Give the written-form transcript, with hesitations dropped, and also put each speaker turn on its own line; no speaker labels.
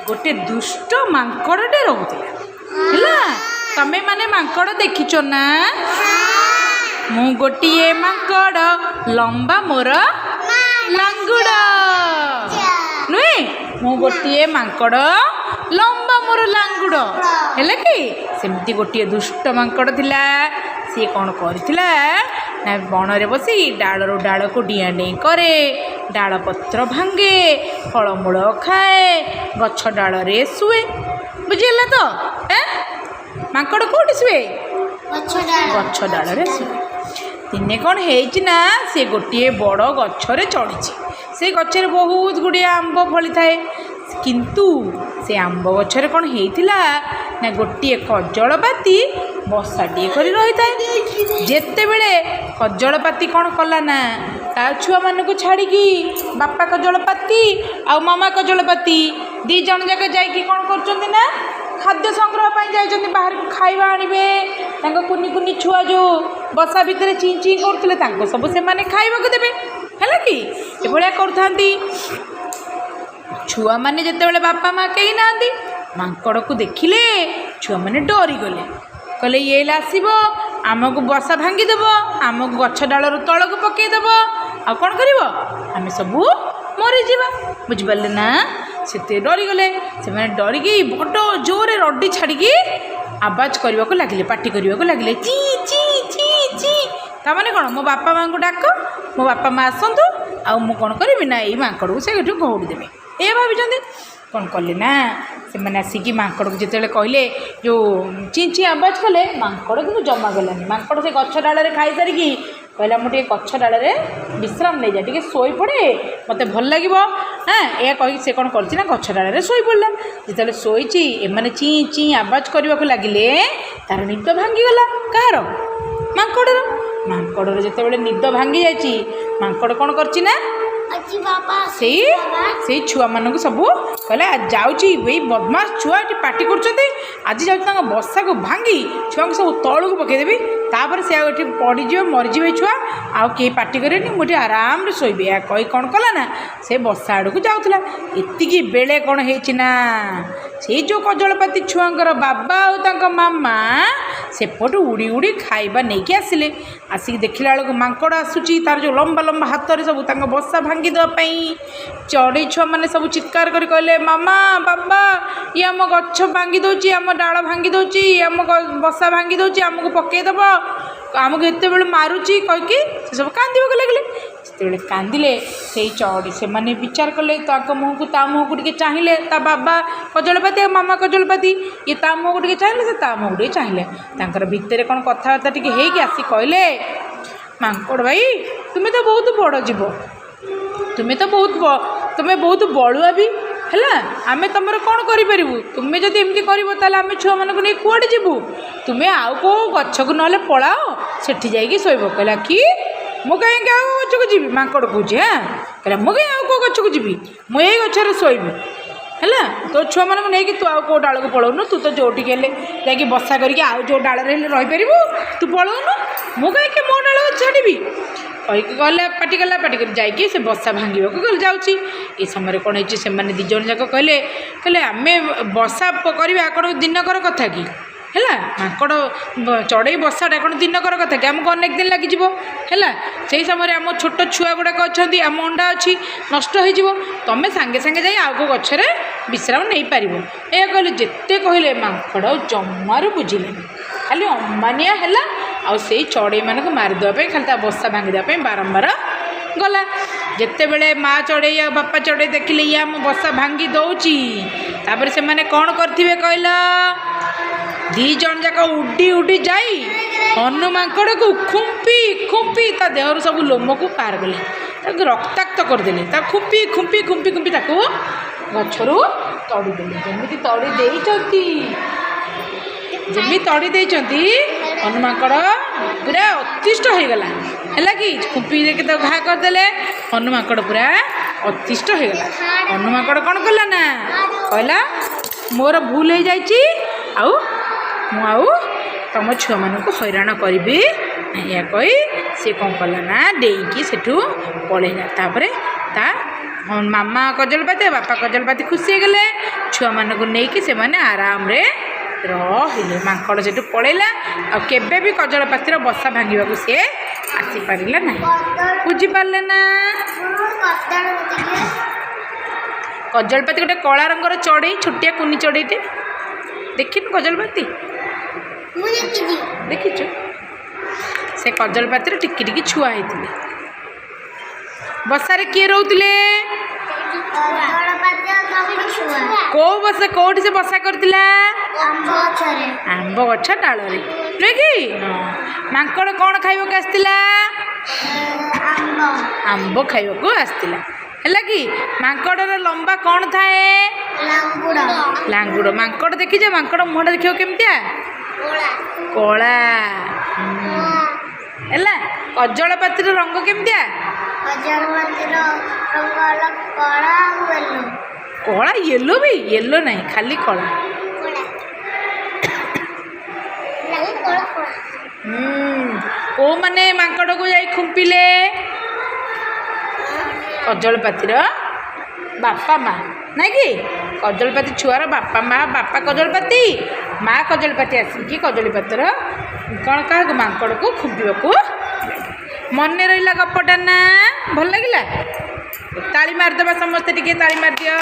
ଗୋଟେ ଦୁଷ୍ଟ ମାଙ୍କଡ଼ଟେ ରହୁଥିଲା। ହେଲା, ତମେ ମାନେ ମାଙ୍କଡ଼ ଦେଖିଛ ନା? ମୁଁ ଗୋଟିଏ ମାଙ୍କଡ଼, ଲମ୍ବା ମୋର ଲାଙ୍ଗୁଡ଼। ନୁହେଁ? ମୁଁ ଗୋଟିଏ ମାଙ୍କଡ଼, ଲମ୍ବା ମୋର ଲାଙ୍ଗୁଡ଼। ହେଲା କି? ସେମିତି ଗୋଟିଏ ଦୁଷ୍ଟ ମାଙ୍କଡ଼ ଥିଲା। ସିଏ କ'ଣ କରିଥିଲା ନା, ବଣରେ ବସି ଡାଳରୁ ଡାଳକୁ ଡିଆଁ ଡେଇଁ କରେ, ଡାଳ ପତ୍ର ଭାଙ୍ଗେ, ଫଳମୂଳ ଖାଏ, ଗଛ ଡାଳରେ ଶୁଏ। ବୁଝିହେଲା ତ? ଏଁ, ମାଙ୍କଡ଼ କେଉଁଠି ଶୁଏ?
ଗଛ ଡାଳ।
ଗଛ ଡାଳରେ ଶୁଏ। ଦିନେ କ'ଣ ହେଇଛି ନା, ସେ ଗୋଟିଏ ବଡ଼ ଗଛରେ ଚଢ଼ିଛି। ସେ ଗଛରେ ବହୁତ ଗୁଡ଼ିଏ ଆମ୍ବ ଫଳିଥାଏ। କିନ୍ତୁ ସେ ଆମ୍ବ ଗଛରେ କ'ଣ ହେଇଥିଲା ନା, ଗୋଟିଏ କଜଳପାତି ବସାଟିଏ କରି ରହିଥାଏ। ଯେତେବେଳେ କଜଳପାତି କ'ଣ କଲା ନା, ତା ଛୁଆମାନଙ୍କୁ ଛାଡ଼ିକି ବାପା କଜଳପାତି ଆଉ ମାମା କଜଳପାତି ଦୁଇ ଜଣ ଯାକ ଯାଇକି କ'ଣ କରୁଛନ୍ତି ନା, ଖାଦ୍ୟ ସଂଗ୍ରହ ପାଇଁ ଯାଇଛନ୍ତି ବାହାରକୁ, ଖାଇବା ଆଣିବେ। ତାଙ୍କ କୁନି କୁନି ଛୁଆ ଯେଉଁ ବସା ଭିତରେ ଚିଁ ଚିଁ କରୁଥିଲେ, ତାଙ୍କୁ ସବୁ ସେମାନେ ଖାଇବାକୁ ଦେବେ। ହେଲା କି? ଏଭଳିଆ କରୁଥାନ୍ତି ଛୁଆମାନେ। ଯେତେବେଳେ ବାପା ମା କେହି ନାହାନ୍ତି, ମାଙ୍କଡ଼କୁ ଦେଖିଲେ ଛୁଆମାନେ ଡରିଗଲେ। କହିଲେ, ଇଏ ହେଲେ ଆସିବ, ଆମକୁ ବସା ଭାଙ୍ଗିଦେବ, ଆମକୁ ଗଛ ଡାଳରୁ ତଳକୁ ପକାଇଦେବ, ଆଉ କ'ଣ କରିବ, ଆମେ ସବୁ ମରିଯିବା। ବୁଝିପାରିଲେ ନା? ସେଥିରେ ଡରିଗଲେ। ସେମାନେ ଡରିକି ବଡ଼ ଜୋରରେ ରଡ଼ି ଛାଡ଼ିକି ଆବାଜ କରିବାକୁ ଲାଗିଲେ, ପାଟି କରିବାକୁ ଲାଗିଲେ, ଚି ଚି ଚି ଚି। ତାମାନେ କ'ଣ? ମୋ ବାପା ମାଆଙ୍କୁ ଡାକ, ମୋ ବାପା ମା ଆସନ୍ତୁ, ଆଉ ମୁଁ କ'ଣ କରିବି ନା, ଏଇ ମାଙ୍କଡ଼କୁ ସେ ଏଠୁ ଘଉଡ଼ି ଦେବେ, ଏ ଭାବିଛନ୍ତି। କ'ଣ କଲେ ନା, ସେମାନେ ଆସିକି ମାଙ୍କଡ଼କୁ ଯେତେବେଳେ କହିଲେ, ଯେଉଁ ଚିଁ ଚିଁ ଆବାଜ କଲେ, ମାଙ୍କଡ଼ କିନ୍ତୁ ଜମା ଗଲାନି। ମାଙ୍କଡ଼ ସେ ଗଛ ଡାଳରେ ଖାଇସାରିକି କହିଲା, ମୁଁ ଟିକେ ଗଛ ଡାଳରେ ବିଶ୍ରାମ ନେଇଯାଏ, ଟିକେ ଶୋଇପଡ଼େ, ମୋତେ ଭଲ ଲାଗିବ। ହଁ, ଏହା କହିକି ସେ କ'ଣ କରିଛି ନା, ଗଛ ଡାଳରେ ଶୋଇପଡ଼ିଲା। ଯେତେବେଳେ ଶୋଇଛି, ଏମାନେ ଚିଁ ଚିଁ ଆବାଜ କରିବାକୁ ଲାଗିଲେ, ତାର ନିଦ ଭାଙ୍ଗିଗଲା। କାହାର? ମାଙ୍କଡ଼ର। ମାଙ୍କଡ଼ର ଯେତେବେଳେ ନିଦ ଭାଙ୍ଗି ଯାଇଛି, ମାଙ୍କଡ଼ କ'ଣ କରିଛି ନା,
ଆଜି ବାବା।
ସେଇ ଛୁଆମାନଙ୍କୁ ସବୁ କହିଲା, ଯାଉଛି, ଏଇ ବଦମାସ ଛୁଆ ଏଠି ପାଟି କରୁଛନ୍ତି, ଆଜି ଯାଉଛି ତାଙ୍କ ବସାକୁ ଭାଙ୍ଗି ଛୁଆଙ୍କୁ ସବୁ ତଳକୁ ପକାଇଦେବି। ତାପରେ ସେ ଆଉ ଏଠି ପଡ଼ିଯିବ, ମରିଯିବେ ଛୁଆ, ଆଉ କେହି ପାଟି କରିବେନି, ମୁଁ ଏଠି ଆରାମରେ ଶୋଇବି। ଏହା କହି କ'ଣ କଲା ନା, ସେ ବସା ଆଡ଼କୁ ଯାଉଥିଲା। ଏତିକି ବେଳେ କ'ଣ ହେଇଛି ନା, ସେଇ ଯେଉଁ କଜଳପାତି ଛୁଆଙ୍କର ବାବା ଆଉ ତାଙ୍କ ମାମା ସେପଟୁ ଉଡ଼ି ଉଡ଼ି ଖାଇବା ନେଇକି ଆସିଲେ। ଆସିକି ଦେଖିଲା ବେଳକୁ ମାଙ୍କଡ଼ ଆସୁଛି ତାର ଯେଉଁ ଲମ୍ବା ଲମ୍ବା ହାତରେ ସବୁ ତାଙ୍କ ବସା ଭାଙ୍ଗି ଦେବା ପାଇଁ। ଚଢ଼େଇ ଛୁଆମାନେ ସବୁ ଚିତ୍କାର କରି କହିଲେ, ମାମା, ବାବା, ଇଏ ଆମ ଗଛ ଭାଙ୍ଗି ଦେଉଛି, ଆମ ଡାଳ ଭାଙ୍ଗି ଦେଉଛି, ଆମ ବସା ଭାଙ୍ଗି ଦେଉଛି, ଆମକୁ ପକାଇଦେବ, ଆମକୁ ଏତେବେଳେ ମାରୁଛି କହିକି ସେ ସବୁ କାନ୍ଦିବାକୁ ଲାଗିଲେ। ଯେତେବେଳେ କାନ୍ଦିଲେ, ସେଇ ଚଢ଼ି ସେମାନେ ବିଚାର କଲେ, ତାଙ୍କ ମୁହଁକୁ ତା ମୁହଁକୁ ଟିକେ ଚାହିଁଲେ। ତା ବାବା କଜଳପାତି ଆଉ ମାମା କଜଳପାତି, ଇଏ ତା ମୁହଁକୁ ଟିକେ ଚାହିଁଲେ, ସେ ତା ମୁହଁକୁ ଟିକେ ଚାହିଁଲେ। ତାଙ୍କର ଭିତରେ କ'ଣ କଥାବାର୍ତ୍ତା ଟିକେ ହେଇକି ଆସି କହିଲେ, ମାଙ୍କଡ଼ ଭାଇ, ତୁମେ ତ ବହୁତ ବଡ଼ ଜୀବ, ତୁମେ ତ ବହୁତ ତୁମେ ବହୁତ ବଳୁଆ ବି। ହେଲା, ଆମେ ତୁମର କ'ଣ କରିପାରିବୁ? ତୁମେ ଯଦି ଏମିତି କରିବ, ତାହେଲେ ଆମେ ଛୁଆମାନଙ୍କୁ ନେଇ କୁଆଡ଼େ ଯିବୁ? ତୁମେ ଆଉ କେଉଁ ଗଛକୁ ନହେଲେ ପଳାଅ, ସେଠି ଯାଇକି ଶୋଇବ। କହିଲା କି, ମୁଁ କାହିଁକି ଆଉ ଗଛକୁ ଯିବି? ମାଙ୍କଡ଼ କହୁଛି। ହାଁ, କହିଲା, ମୁଁ କାହିଁ ଆଉ କେଉଁ ଗଛକୁ ଯିବି? ମୁଁ ଏଇ ଗଛରେ ଶୋଇବି। ହେଲା, ତୋ ଛୁଆମାନଙ୍କୁ ନେଇକି ତୁ ଆଉ କେଉଁ ଡାଳକୁ ପଳଉନୁ। ତୁ ତ ଯେଉଁଠିକି ହେଲେ ଯାଇକି ବସା କରିକି ଆଉ ଯେଉଁ ଡାଳରେ ହେଲେ ରହିପାରିବୁ, ତୁ ପଳଉନୁ। ମୁଁ କାହିଁକି ମୋ ଡାଳ ଛାଡ଼ିବି କହିକି ଗଲା, ପାଟି କଲା। ପାଟି କରି ଯାଇକି ସେ ବସା ଭାଙ୍ଗିବାକୁ ଗଲେ ଯାଉଛି। ଏ ସମୟରେ କ'ଣ ହେଇଛି, ସେମାନେ ଦୁଇ ଜଣ ଯାକ କହିଲେ, କହିଲେ, ଆମେ ବସା କରିବା କ'ଣ ଦିନକର କଥା କି? ହେଲା, ମାଙ୍କଡ଼ ଚଢ଼େଇ ବସାଟା କ'ଣ ଦିନକର କଥା କି? ଆମକୁ ଅନେକ ଦିନ ଲାଗିଯିବ। ହେଲା, ସେଇ ସମୟରେ ଆମ ଛୋଟ ଛୁଆ ଗୁଡ଼ାକ ଅଛନ୍ତି, ଆମ ଅଣ୍ଡା ଅଛି, ନଷ୍ଟ ହେଇଯିବ। ତମେ ସାଙ୍ଗେ ସାଙ୍ଗେ ଯାଇ ଆଉ କେଉଁ ଗଛରେ ବିଶ୍ରାମ ନେଇପାରିବ। ଏହା କହିଲେ। ଯେତେ କହିଲେ, ମାଙ୍କଡ଼ ଆଉ ଜମାରୁ ବୁଝିଲେନି। ଖାଲି ଅମାନିଆ ହେଲା, ଆଉ ସେଇ ଚଢ଼େଇମାନଙ୍କୁ ମାରିଦେବା ପାଇଁ, ଖାଲି ତା ବସା ଭାଙ୍ଗିଦେବା ପାଇଁ ବାରମ୍ବାର ଗଲା। ଯେତେବେଳେ ମା ଚଢ଼େଇ ଆଉ ବାପା ଚଢ଼େଇ ଦେଖିଲେ ଇଏ ଆମ ବସା ଭାଙ୍ଗି ଦେଉଛି, ତାପରେ ସେମାନେ କ'ଣ କରିଥିବେ କହିଲ? ଦୁଇ ଜଣ ଯାକ ଉଡ଼ି ଉଡ଼ି ଯାଇ ହନୁ ମାଙ୍କଡ଼କୁ ଖୁମ୍ପି ଖୁମ୍ପି ତା ଦେହରୁ ସବୁ ଲୋମକୁ ବାହାର କଲେ। ତାକୁ ରକ୍ତାକ୍ତ କରିଦେଲେ। ତାକୁ ଖୁମ୍ପି ଖୁମ୍ପି ଖୁମ୍ପି ଖୁମ୍ପି ତାକୁ ଗଛରୁ ତଡ଼ି ଦେଲେ। ଯେମିତି ତଡ଼ି ଦେଇଛନ୍ତି, ହନୁ ମାଙ୍କଡ଼ ପୁରା ଅତିଷ୍ଠ ହେଇଗଲା। ହେଲା କି? ଖୁମ୍ପି ଦେଇକି ତାକୁ ଘା କରିଦେଲେ, ହନୁ ମାଙ୍କଡ଼ ପୁରା ଅତିଷ୍ଠ ହେଇଗଲା। ହନୁ ମାଙ୍କଡ଼ କ'ଣ କଲା ନା, କହିଲା, ମୋର ଭୁଲ ହେଇଯାଇଛି, ଆଉ ମୁଁ ଆଉ ତମ ଛୁଆମାନଙ୍କୁ ହଇରାଣ କରିବି ନାହିଁ। ଏହା କହି ସେ କ'ଣ କଲା ନା, ଡେଇଁକି ସେଠୁ ପଳେଇଲା। ତାପରେ ତା ହଁ, ମାମା କଜଳପାତି ଆଉ ବାପା କଜଳପାତି ଖୁସି ହେଇଗଲେ। ଛୁଆମାନଙ୍କୁ ନେଇକି ସେମାନେ ଆରାମରେ ରହିଲେ। ମାଙ୍କଡ଼ ସେଠୁ ପଳେଇଲା, ଆଉ କେବେ ବି କଜଳପାତିର ବସା ଭାଙ୍ଗିବାକୁ ସିଏ ଆସିପାରିଲା ନାହିଁ। ବୁଝିପାରିଲେ ନା? କଜଳପାତି ଗୋଟେ କଳା ରଙ୍ଗର ଚଢ଼େଇ, ଛୋଟିଆ କୁନି ଚଢ଼େଇଟେ। ଦେଖିନୁ କଜଳପାତି?
ମୁଁ ଦେଖିଛି।
ଦେଖିଛୁ? ସେ କଜଳପାତିର ଟିକି ଟିକି ଛୁଆ ହେଇଥିଲେ। ବସାରେ କିଏ ରହୁଥିଲେ?
କଜଳପାତି ଆଉ ତାଙ୍କ ଛୁଆ।
କୋଉ ବସା? କୋଉଠି ସେ ବସା କରିଥିଲା?
ଆମ୍ବ ଗଛରେ।
ଆମ୍ବ ଗଛ ଡାଳରେ, ନୁହେଁ କି? ହଁ। ମାଙ୍କଡ଼ କ'ଣ ଖାଇବାକୁ ଆସିଥିଲା?
ଆମ୍ବ।
ଆମ୍ବ ଖାଇବାକୁ ଆସିଥିଲା। ହେଲା କି? ମାଙ୍କଡ଼ର ଲମ୍ବା କ'ଣ ଥାଏ?
ଲାଙ୍ଗୁଡ଼।
ଲାଙ୍ଗୁଡ଼। ମାଙ୍କଡ଼ ଦେଖିଛ? ମାଙ୍କଡ଼ ମୁହଁଟା ଦେଖିବାକୁ କେମିତିଆ?
କଳା।
କଳା। ହେଲା। କଜଳପାତିର ରଙ୍ଗ କେମିତିଆ?
କଜଳପାତିର ରଙ୍ଗ ହେଲା କଳା ଆଉ ୟେଲୋ।
କଳା ୟେଲୋ ବି? ୟେଲୋ ନାହିଁ, ଖାଲି କଳା।
କଳା, କଳା, କଳା।
କୋଉମାନେ ମାଙ୍କଡ଼କୁ ଯାଇ ଖୁମ୍ପିଲେ? କଜଳପାତିର ବାପା ମା, ନାଇଁ କି? କଜଳପାତି ଛୁଆର ବାପା ମା, ବାପା କଜଳପାତି, ମା କଜଳପାତି ଆସିକି କଜଳପାତିର କ'ଣ କାହାକୁ ମାଙ୍କଡ଼କୁ ଖୁମ୍ପିବାକୁ। ମନେ ରହିଲା ଗପଟା ନା? ଭଲ ଲାଗିଲା? ତାଳି ମାରିଦେବା ସମସ୍ତେ, ଟିକେ ତାଳି ମାରିଦିଅ।